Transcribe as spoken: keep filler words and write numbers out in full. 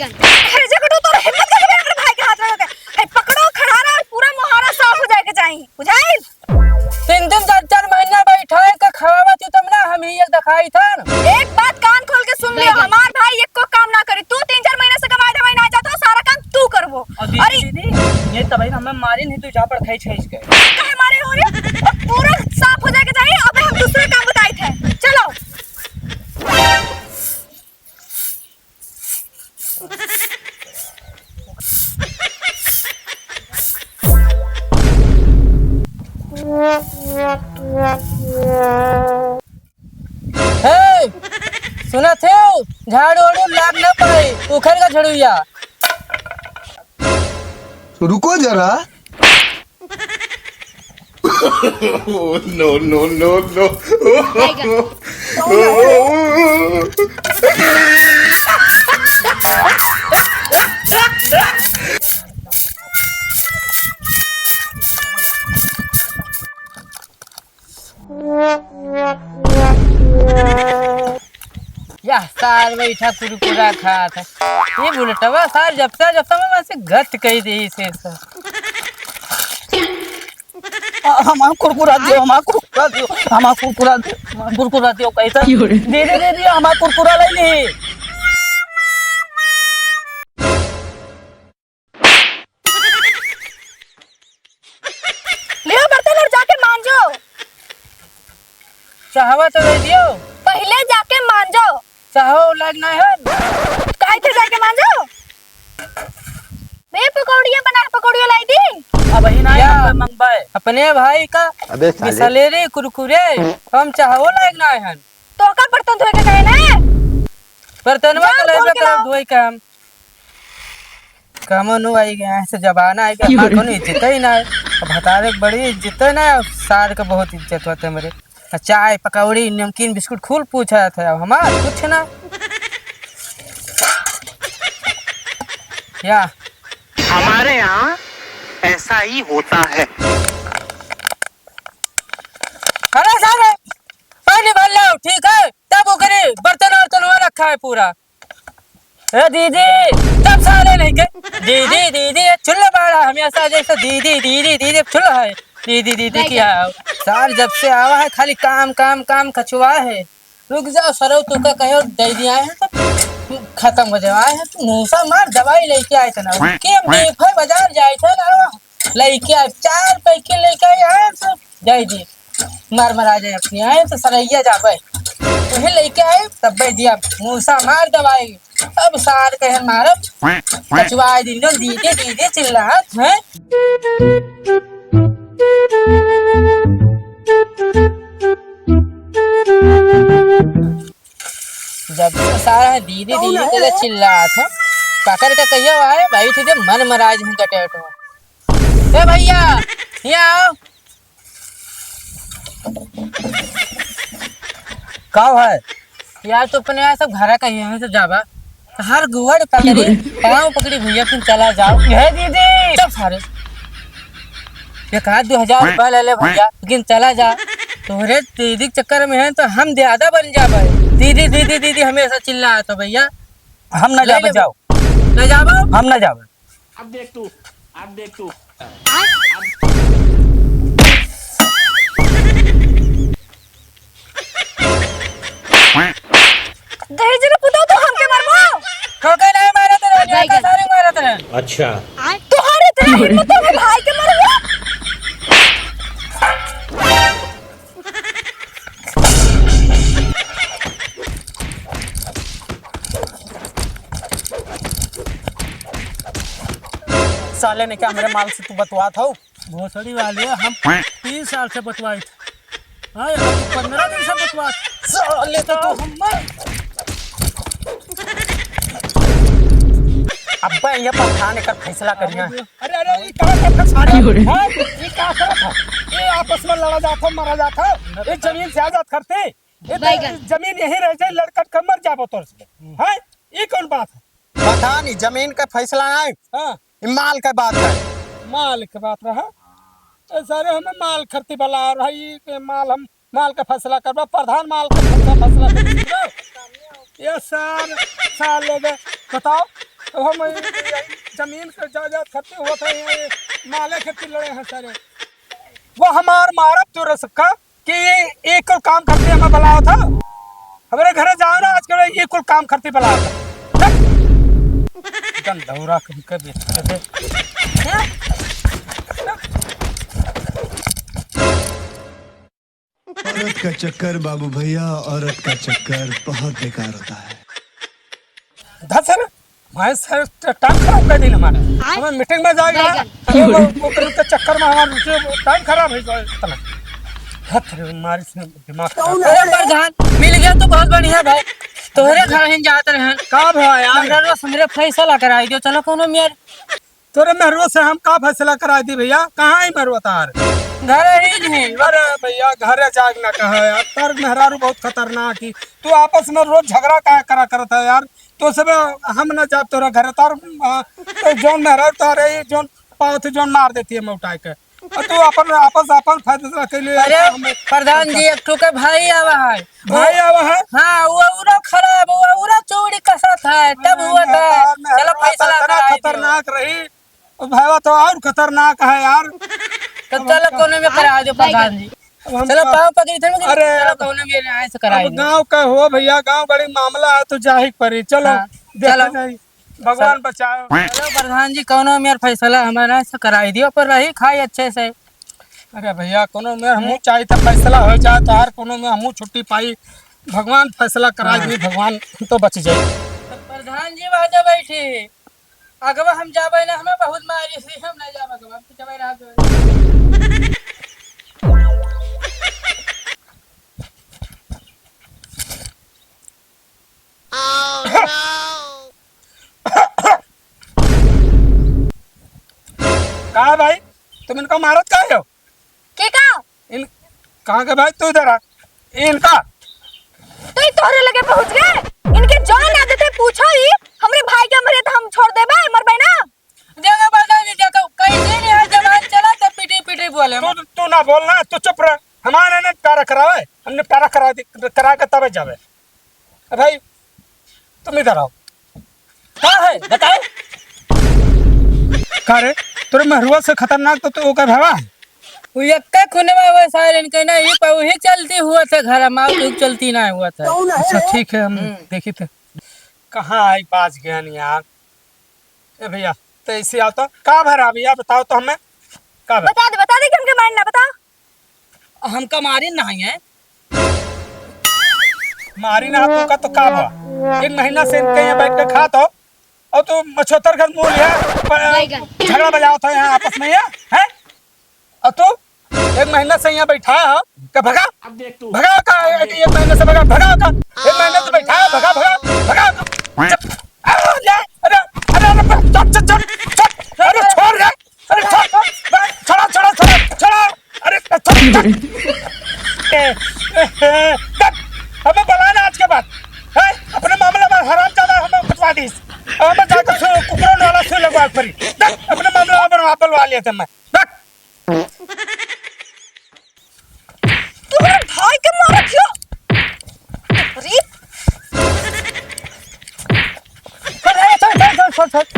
हे जगड़ू, तोर हिम्मत कैसे भई हमरे भाई के हाथ लगा के? हे पकड़ो खड़ारा और पूरा मोहारा साफ हो जाए के चाही, बुझाइल? तीन दिन चार चार महीना बैठाए के खवावा तू तब ना हम ही एक दिखाई था। एक बात कान खोल के सुन लियो, हमार भाई एको काम ना करी। तू तीन चार महीना से कमाई धमाई ना जात हो, सारा काम तू करबो। और दीदी, अरे दीदी, ये तब ही हमें मारी नहीं, तू जा पर खाई छाई के। काहे मारे हो रे? और पूरा साफ हो जाए के चाही। अबे हम दूसरा काम बताई थे, चलो। हे, सुनत हो? झाड़ू ओड़ू लाग ना पाई, उखड़ का झड़ुइया। रुको जरा। No, no, no, no। यह सार बैठा कुरकुरा खात है। ये बुलेटवा सार जब से, जब से मैं से गत कही दे से, से। आ, हमार कुरकुरा दियो, हमार कुरकुरा दियो, हमार कुरकुरा दियो, हमार कुरकुरा दियो, कैसा? क्यों रे? दे दे, दे दे, हमार कुरकुरा ले ले। लियो बर्तन और जाके मांजो। चाहवा तो दे दियो। पहिले जाके मांजो। चाहो लाग ना है। काहे थे जाके मांजो? बे पकौड़िया बना, पकौड़िया लाई दी। अब ही ना या मंगबाए। अपने भाई का अबे साले। बिसलेरी कुरकुरे, हम चाहो लाग ना है। तो का बर्तन धोए के कहे ना? बर्तनवा जा, तो लेबे धो के करब लाओ। धोए के हम। कमनो आई गया है, से जमाना आई गया, हमार कोनो इज्जत ही ना है। अब हतारे के बड़ी इज्जत है ना, सार के बहुत इज्जत होते मेरे। आ चाय, पकौड़ी, नमकीन, बिस्कुट खुल पूछा था, अब हमार कुछ ना। या। हमारे यहाँ ऐसा ही होता है। अरे सारे, पानी भर लो, ठीक है? तब ओकरे बर्तन वर्तन हुआ रखा है पूरा। ए दीदी, तब सारे नहीं के दीदी, दीदी, ये चुल्ला बाड़ा हमेशा जैसे दीदी, दीदी, दीदी, चुल्ला है। दीदी, दीदी नहीं किया है। सार जब से आवा है खाली काम, काम, काम कचुआ है। रुक जाओ सरऊ, तू का कहो दे दिया है तो खत्म हो जावा है। तू मूसा मार दवाई लेके आए थे ना। के हम देखे बाजार जाए थे ना। लइके आए, चार पैकेट लइके आए, आए तो जाए जी, मार मार आ जाए अपनी, आए तो सरैया जाबे। वही लइके आए, तब दे दिया, मूसा मार दवाई। अब सार कहे मारब, कचुआ दिन जो दीदी, दीदी चिल्लात हैं। जब से सारा दीदी, दीदी तेरे चिल्लात है, पकड़ के कहियो आए, बैठ दे, मन मराज हम कटे उठो। ए भैया, यहाँ आओ। का है? यार, तू अपने यहाँ सब घरा का यहाँ से जाबा। हर गुवड़ पकड़ी, पाँव पकड़ी भैया, तुम चला जाओ। हे दीदी! चुप सारे। एक आध दो हजार रुपया ले ले भैया, लेकिन चला जा। तोहरे दीदी के चक्कर में है तो हम ज्यादा बन जाबे। दीदी, दीदी, दीदी हमेशा चिल्लात हो भैया। हम ना ले जाबे, ले। जाओ। ना जाबो? हम ना जाबे। अब देख तू, अब देख तू। दहेज न पुतो तो हमके मरबो। तोके नहीं मारत रहे, बैगन। सारे मारत रहे। अच्छा। तोहरे इतना हिम्मत तो अपने भाई के मरबो। साले ने क्या हमरे माल से तू बतवात हो? भोसड़ी वाले, हम तीन साल से बतवाई थे। हाँ, यार, तू पन्द्रह दिन से बतवात। साले तो तू हम अब्बे ये प्रधान एकर फैसला करिया। अरे, अरे, ये का करत है सारे? हाँ, ये का करत है? ये आपस में लड़ा जात हो, मारा जात हो। ये जमीन जायदाद करते? ये तो बैगन। जमीन यहीं रह जाए, लड़कट के मर जाबो तोर से। हाँ, ये कौन बात है? पता नहीं, जमीन का फैसला नहीं। हाँ। ये माल का बात है। माल के बात रहा। ए, सारे हमें माल खरती वाला आ रहा, ये के माल हम, माल का फैसला करबा, प्रधान माल का फैसला, फैसला कर दो। ये सार, सार लोग, बताओ, तो हम यही जमीन के जायदाद खातिर होत है, ये माले खातिर लड़े हैं सारे। वो हमार मारब तोरे सबका कि ये, ये कुल काम खातिर हमें बुलावा था। हमरे घरे जाओ ना आजकल, ये कुल काम खातिर बुलावा था। चल। गंधौरा कहीं के बेच के दे। औरत का चक्कर बाबू भैया, औरत का चक्कर बहुत बेकार होता है। धत है ना, भाई सर, ट-, टाइम खराब कर दिन हमारा। आय? हमें मीटिंग में जाएगा, बैगन। अरे वो, वो कर के चक्कर में हमारा रुचि, टाइम खराब है जो इतना। धत रे, मारी से दिमाग खराब। अरे प्रधान, मिल गया तो बहुत बढ़िया भाई। तोहरे घर ही जात रहे। का भवा यार? हमरा रोज मेरे फैसला कराई दियो, चलो कोनो मेर। तोरे मेहरुआ से हम का फैसला कराई दी भैया? कहाँ है मेहरुआ तार? घर ही नहीं। अरे भैया, घरे जाग ना कहा यार, तार मेहरारू बहुत खतरनाक ही। तू आपस में रोज झगड़ा काहे करा करत है यार? तो सब हम ना जाब तोरा घरे तार, आ, तो जौन मेहरारू तार है, जौन पावत जौन मार देती है मौटाई के। और तू अपन आपस अपन फैसला के लिए अरे हमें प्रधान जी, एक ठो के भाई आवा है। भाई आवा है? हाँ, वो उरो खराब, वो उरो चूड़ी कसत है, तब हुआ था। मेहरारू चलो फैसला खतरनाक, कराई दियो। खतरनाक रही। ओ भाईवा तो और खतरनाक है यार। तो चलो कोनो में करा दो प्रधान जी। अब हम चलो का पाँव पकड़ी थे, अरे चलो कोनो में न्याय से कराई अब दो। गाँव का हो भैया, गाँव बड़ी मामला है तो जाहिक परी। चलो हाँ, देखा चलो। जाए, भगवान बचाओ। चलो प्रधान जी, कोनो मेर फैसला हमारा से कराई दियो, पर रही खाई अच्छे से। अरे भैया, कोनो में हमहू चाही तो फैसला हो जाए, तो हर कोनो में हमहू छुट्टी पाई। भगवान फैसला कराई दी, भगवान तो बच जाए। तो प्रधान जी वहाँ बैठी। अगवा हम जाबे ना, हमें बहुत मारी से हम ना जाब अगवा, हम तो जाबे ना जाबे। का भाई, तुम इनका मारत काहे हो? के का? इन, कहाँ के भाई तू इधर आ? इनका? तो ये तोहरे लगे पहुँच गए? इनके जौन आदत है पूछो ही, हमरे भाई के मरे तो हम छोड़ देबे, मरबे ना। देखो बता दी, देखो, कैसे नहीं है जबान चला तो पिटी पिटी बोले। तू, तू ना बोलना, तू चुप रह। हमारे ने प्यारा करावे, हमने प्यारा करा दी, करा के तबे जावे। ए भाई, तुम इधर आओ। का है? बताओ। का रे, तोरे मेहरुआ से खतरनाक तो तू ओकर भवा है? वो यक्का खुनवा हुआ सारे इनके ना, ये पा-, वही चलती हुआ था घर में, तू चलती ना हुआ था। अच्छा, ठीक है, हम हम्म। देखी थे। कहाँ आई बाज गया नहीं यार। ए भैया, तो ऐसे आओ तो। का भरा भैया, बताओ तो हमें। का भरा? बता दे, बता दे कि हमके मारना, बताओ। हमका मारी ना है। मारी ना तुमका तो का बा? एक महीना से इनके यहाँ बैठ के खात हो और तू मछोतर घर मुँह लिया, प-, बैगन। झगड़ा बजावत हो यहाँ आपस में, यहाँ, हैं? और तू एक महीना से यहाँ बैठा हो, का भगा? अब देख तू। भगा का? एक, एक महीने से भगा, भगा का? एक महीने से बैठा है, भगा, भगा, भगा। चुप। आ, ले, अरे, अरे, अरे, चुप, चुप, चुप, चुप। अरे, छोड़ रे। अरे, छोड़, छोड़, छोड़, छोड़, छोड़। अरे, छोड़, छोड़। ए, ए, ए, देख, हमें बुलाए ना आज के बाद। हैं? अपने मामला में हरामजादा हमें बतवा दीस। अब हमें जाकर सु-, कुकुरों वाला सुई लगवा पड़ी। देख, अपने मामला में बलवा, बलवा लिया था मैं। देख। तुम्हारे भाई के मारा क्यों? अरे। छोड़, छोड़, छोड़, छोड़, छोड़, छोड़।